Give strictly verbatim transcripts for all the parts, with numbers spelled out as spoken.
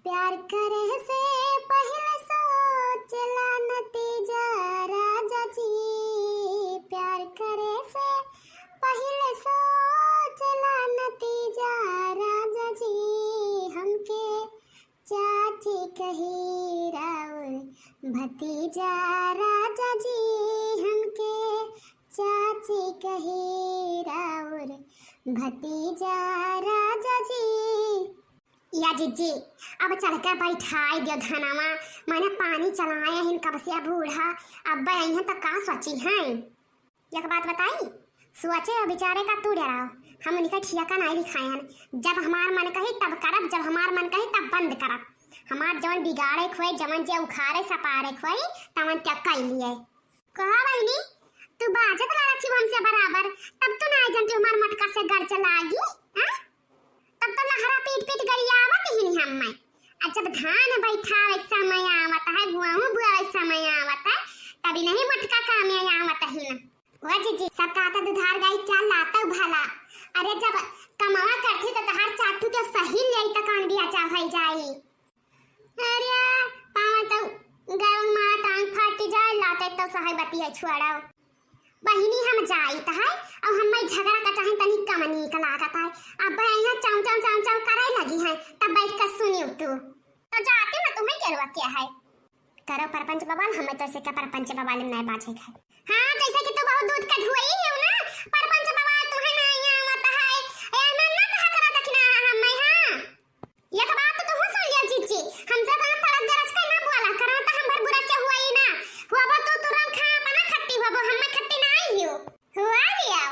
प्यार करे से पहिले सोचला नतीजा राजा जी, प्यार करे से पहिले सोचला नतीजा राजा जी, हमके चाची कही राउर भतीजा राजा जी, हमके चाची कही राउर भतीजा राजा जी। या जिज्जी, अब चढ़ के बैठाई दियो धनवा, माने पानी चलाए हिन कब से बूढ़ा, अब अइहन त का सोची हैं? एक बात बताई, सोचे और विचारे का तू डराओ, हम उनका ठियाका नाई लिखाए हन। जब हमार मन कही तब करब, जब हमार मन कही तब बंद करब। हमार जवन बिगाड़े खोए, जवन जे उखाड़े सपारे खोए, तवन त्या कई लिए। कहा बहिनी, तू बाजत रहत ही हमसे बराबर, तब तू ना जानती हमार मटका से गर्ज लागी, हाँ? तब तो लहरा पीट पीट गरियावत ही हम मैं। आ जब धान बैठावे समय आवत है, गेहूं बुआवे समय आवत है, तभी नहीं मटका कामे आवत ही ना। ओ जिज्जी, सब कहत दुधार गाई चाल लातौ भला। अरे जब कमावा करती तो तहार चाटू के सही ले त कान बिया चाहै जाई। अरे पावे तो गरम मारा टांग फाटी जाए, लाते तो सही बतिया छोड़ाओ। बहिनी हम जाइत है, और हम्मे झगड़ा का चाहे तनी कम नीक लागत है। अब यहाँ चाऊ चाऊ चाऊ चाऊ करे लगी है, तब बैठ कर सुनियो तू। तो जाती मैं, तुम्हें क्या रुआ क्या है? करो परपंच बवाल, हमें तो से का परपंच बवाल में नहीं बाजे है। हाँ, जैसे कि तू बहुत दूध का धुआई है ना, परपंच बवाल तुम्हें नहीं आवत है। ए, मैं ना कहा करा दखना है हम्मे, हाँ। एक बात तो तू सुन लिया जिज्जी, हम जब तड़क गरज के ना बोला करा, तो हम भर बुरा क्या हुआ ही ना। हुआ बा तू तुरंत खा, अपना खट्टी हुआ बा, हम्मे खट्टी नहीं हियो। हुआ लिया,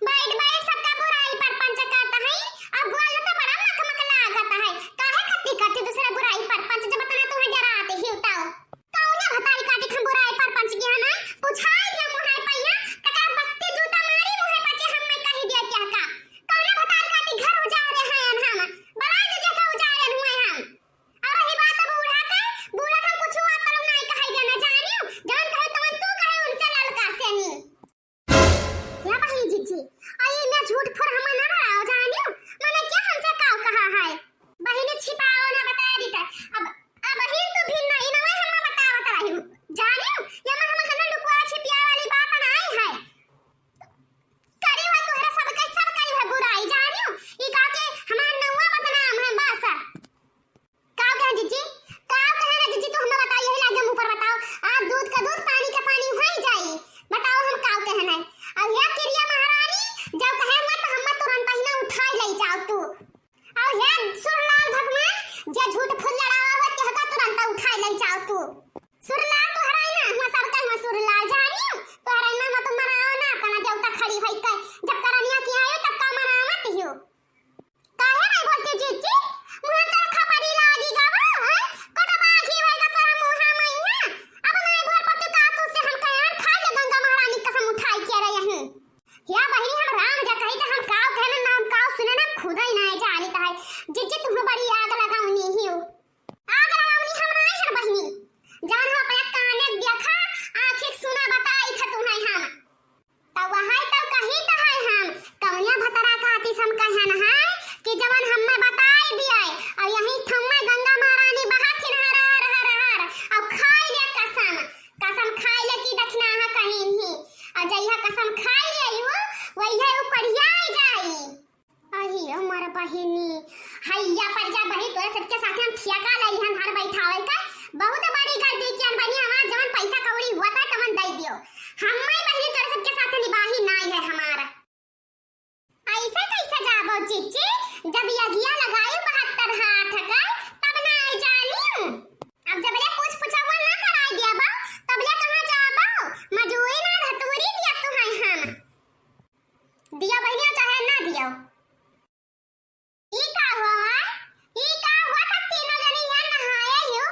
बैठ बैठ सबका बुराई परपंच करता है, अब बोल तो बड़ा मखमख लागत है। काहे खट्टी करती दूसरे बुराई परपंच, जब इतना तुम्हें डराते ही उताओ। कौने भतारी काटी हम बुराई परपंच की है ना? पूछाई दिया मुहाई पहिया, तका बत्ती जूता मारी मुहे पचे हम मैं कही दिया क्या का? कौने भतारी काटी घर उजारे हैं हम? बड़ा जो जगह उजारे हुए हम। और रही बात बूढ़ा के, बूढ़ा के कुछ हुआ करो नहीं कहे दिया ना जानियो, जौन कहे तवन तू कहे उनसे ललका से नी। या बहिनी जिज्जी, आ ये मैं झूठ फुर हम ना रहो जानियो, मने क्या हमसे काव कहा है? बहिनी छिपाओ ना बता दी त। अब, अब ही तू भी नहीं ना हम बतावत रही हूँ। जानियो, ये मैं हम हना लुकुआ छिपिया वाली बात नहीं है। करी हुआ तोहरा सब के सब करी हुआ बुराई जानियो, ई का के हमार नौवा बदनाम है बस। का कहे जिज्जी? का कहे ना जिज्जी, तू हमें बताओ, यही लागे मुंह पर बताओ। आ दूध का दूध, पानी का पानी होई जाई। बताओ हम का कहे ना। और हे किरिया महारानी, जब कहे मत, हम तुरंत ही ना उठाई ले जाओ तू। और हे सुरलाल भगवान, जे झूठ फूल लड़ावा हुआ, तेहका तुरंत उठाई ले जाओ तू। सुरलाल तोहरा ही ना, हुआ सब कहे हुआ सुरलाल जानियो, तोहरा ही ना मत मनाओ ना, कना देवता खड़ी होई के, जब करनिया की आयो, तब का मनावत हियो। काहे नहीं बोलती जिज्जी? मुँह तोर खपरी लागी गवा, हैं? कोटा बागी होएगा तोरा मुँह में है। अब नहीं बोल पाती का तू से हम कहे, खा ले गंगा महारानी कसम उठाई के रहे हैं। या बहिनी हम राम जा कही तो हम काव कहना ना हम काव सुने ना खुद ही नहीं जानी तो है। जिज्जी तुम बड़ी आग लगावनी ही हो। आग लगावनी हम नहीं है बहिनी। जान हो अपने काने देखा, आँखें सुना बताई था तुम्हें हम। तब वहाई तब कही त है हम, कौनिया भतरा कहती हम कहन है कि जवन हम्मे बताई दिए, और यही थम्मे गंगा महारानी बहाथिन हर हर हर हर, और खाई ले कसम, कसम खाई ले कि दखिना है कहीं नहीं, और जइहा कसम खाई ले यू, वही है ऊ पढ़िया जाई। अही हमर बहिनी, हैया पर जा बहिनी, तोरे सबके साथे हम ठियाका लई हन हर बैठावे का, बहुत बड़ी गलती कियन बहिनी, हमार जवन पैसा कौड़ी हुआ था तवन दे दियो। हम्मे बहिनी तोरे सबके साथ निबाही नाई है हमार। ऐसे कैसे जाबो चिच्ची, जब यगिया लगाई बहत्तर हाथ का, तब ना आई जानी। अब जब ले पूछ पुछावा ना कराई दिया बा, तब ले कहाँ जाबो? मजूरी ना धतूरी दिया तू है हम। दिया बहिनी चाहे ना दियो। ई का हुआ है? ई का हुआ था? तीनों जनी यहाँ नहाए हो,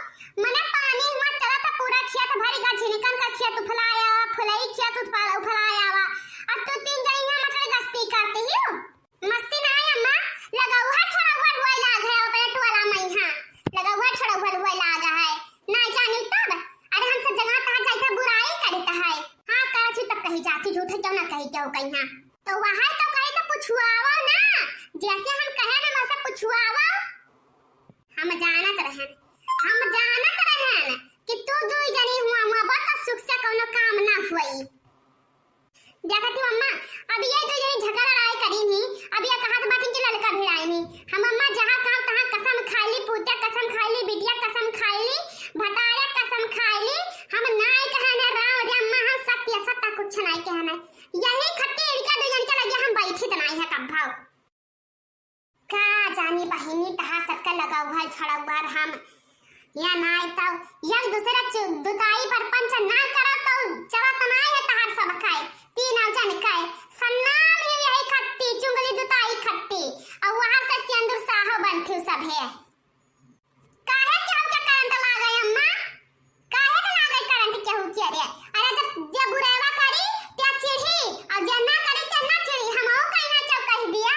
मने पानी हुआ चला था, पूरा खेत भरी का, झिनकन का खेत उफलाया हुआ, फुलई खेत उफला-, उफलाया हुआ। अब तू तीन जनी यहाँ मटर गश्ती करती हो। मस्ती ना है अम्मा, लगौहा छोड़ौहर हुए लाग है अपने टोला में यहाँ। लगौहा छोड़ौहर हुए लाग है। ना जानी तब, अरे हम सब जगह तहाँ जाइता बुराई करित है। हाँ, करत ही तब कही जाती झूठे क्यों ना कही क्यों कहीं हाँ। तो वहाँ तो कही तो पुछुआवा ना, जैसे हम कहे ना वैसे पुछुआवा। हम जानत रहे। हम जानत रहन कि तू दुई जनी हुआ, हुआ बा त सुख से कौनो काम ना हुई। देखत ही अम्मा, अब ये दुई जनी झगड़ा लड़ाई करी ही, अब ये कहत बाटिन कि ललका भिड़ाई ही। हम अम्मा जहाँ कहाँ तहाँ कसम खाई ली, पूते कसम खाई ली, बिटिया कसम खाई ली, भतारे कसम खाई ली, हम नाई कहन है राम रे अम्मा, हम सत्य सत्य कुछ नाई कहन है। यही खत्ती इनका दुई जन के लगे हम बैठी त नाई है कब भाव। का जानी बहिनी, तहार सबके लगाऊ है छड़ौबर हम। या नाई तौ एक दूसरे चु-, दुताई पर पंच ना करत तौ चलत नाई है तहार सबके। तीन जन के सन्नाम ही यही खत्ती, चुंगली दुताई खत्ती। और वहाँ से सेंदुर साहो बनती सब है। काहे केहू के करंट लागे अम्मा? काहे के लागे करंट केहू के रे? अरे जब जे बुरावा करी, ते चिढ़ी, और जे ना करी, ते ना चिढ़ी। हमहू कहीं ना चौक कह दिया।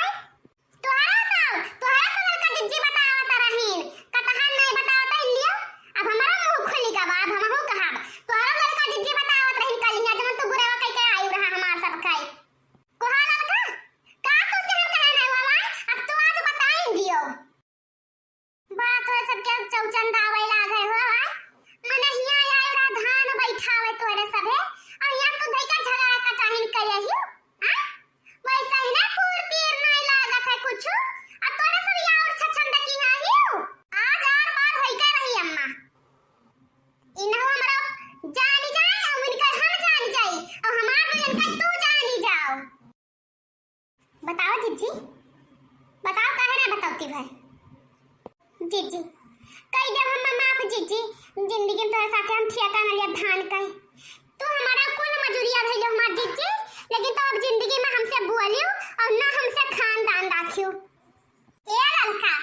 तोहरा तो, तोहरा तो ललका जिज्जी बतावत रहीन, कतहा नहीं बतावत रहीन लियो। अब हमारा मुंह खुली गवा, अब हमहू कहब। तोहरा ललका जिज्जी बतावत रहीन कलिया, जब तू बुरावा कह के आई रहा हमार सब खाई। कोहा ललका, का तू से हम कहे नहीं वाला? अब तू आज बताई दियो। बड़ा तोरे सबके चौचंदा आवे लागे हो, आय? मने हियाँ आए रहा धान बैठावे तोरे सभे, और हियाँ तू धइका झगड़ा कटाहिन करे हियो, आय? वैसा ही ना पूर तीर नहीं लागत है कुछु, आ तोरे सब हियाँ और छछंद की हाँ हियो। आज आर पार होई के रही अम्मा। इन्हों हमरा जानी जाए, और इनका हम जानी जाई, और हमार भी इनका तू जानी जाओ। बताओ जिज्जी, बताओ काहे ना बतावती भाई। जिज्जी, कई देव हम माफ जिज्जी, जिंदगी में तोरे साथे हम ठेका न लिया धान कई। तू हमारा कुल मजूरिया धइलो हमार जिज्जी, लेकिन तो अब जिंदगी में हमसे बोलियो और ना हमसे खानदान राखियो। ए ललका,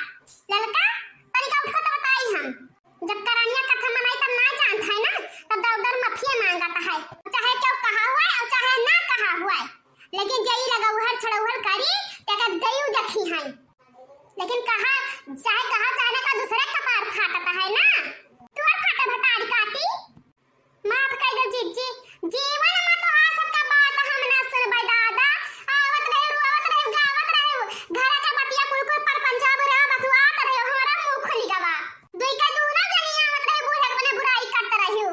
ललका, तनिका उठो तो बताई हम। जब करनिया कथा मनाई तब ना जानत है ना, तब दर दर मफिया मांगत है। चाहे केहू कहा हुआ है और चाहे ना कहा हुआ है, लेकिन जे ई लगौहर छड़ौहर करी, तेकर दयू देखी है। लेकिन कहा, चाहे कहा, चाहे ना का दूसरे कपार फाटत है ना, तोर फाटे भतारी काटी। माफ कई दो जिज्जी, जीवन में तोहार सबका बात हम ना सुनबै दादा। आवत रहे, रोवत रहे, गावत रहे, घर के बतिया कुल कुल परपंचा बुरा बतुआत रहे, हमारा मुंह खुल गवा। दुई का दूना जनी आवत रहे, बूढ़े अपने बुराई करत रही।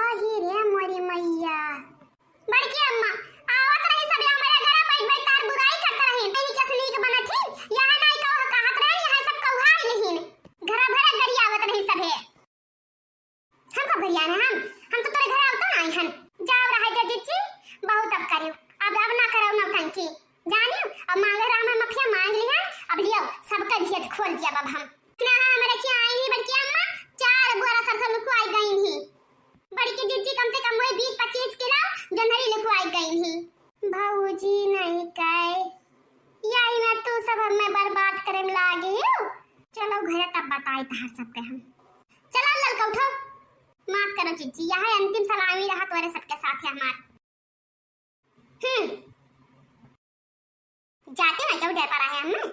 आही रे मोरी मैया। बड़की अम्मा, आवत रही सब हमारे घर बैठ बैठ तार बुराई करत रही। नहीं कस नीक बनत ही, यहाँ नहीं कहो कहत रहे, यहाँ सब कौहा ही नहीं। घर भर गरियावत रही सभे। हम कब गरियान है हम? हम तो तोरे घर आवता नहीं हन। जाओ रहे दे जिज्जी, बहुत अब करियो। अब, अब ना करो नौटंकी। जानियो, अब मांगे राम हम मफिया मांग लिहन, अब लियो, सबका भेद खोल दिया अब हम। ना हमरे खिया आई नहीं बड़की अम्मा, चार बोरा सरसों लुकवाई गई नहीं। बड़की जिज्जी कम से कम वही बीस पच्चीस किलो जोंधरी लुकवाई गई नहीं। भौजी नहीं कहे, यही में तू सब हमें बर्बाद करे में लागे हो। चलो घरे तब बताई तहार सबके हम। चलो ललका उठो। माफ करो जिज्जी, यह अंतिम सलामी रहा तोरे सबके साथ है हमार। हम्म। जाते हैं क्यों डर पड़ा है हम?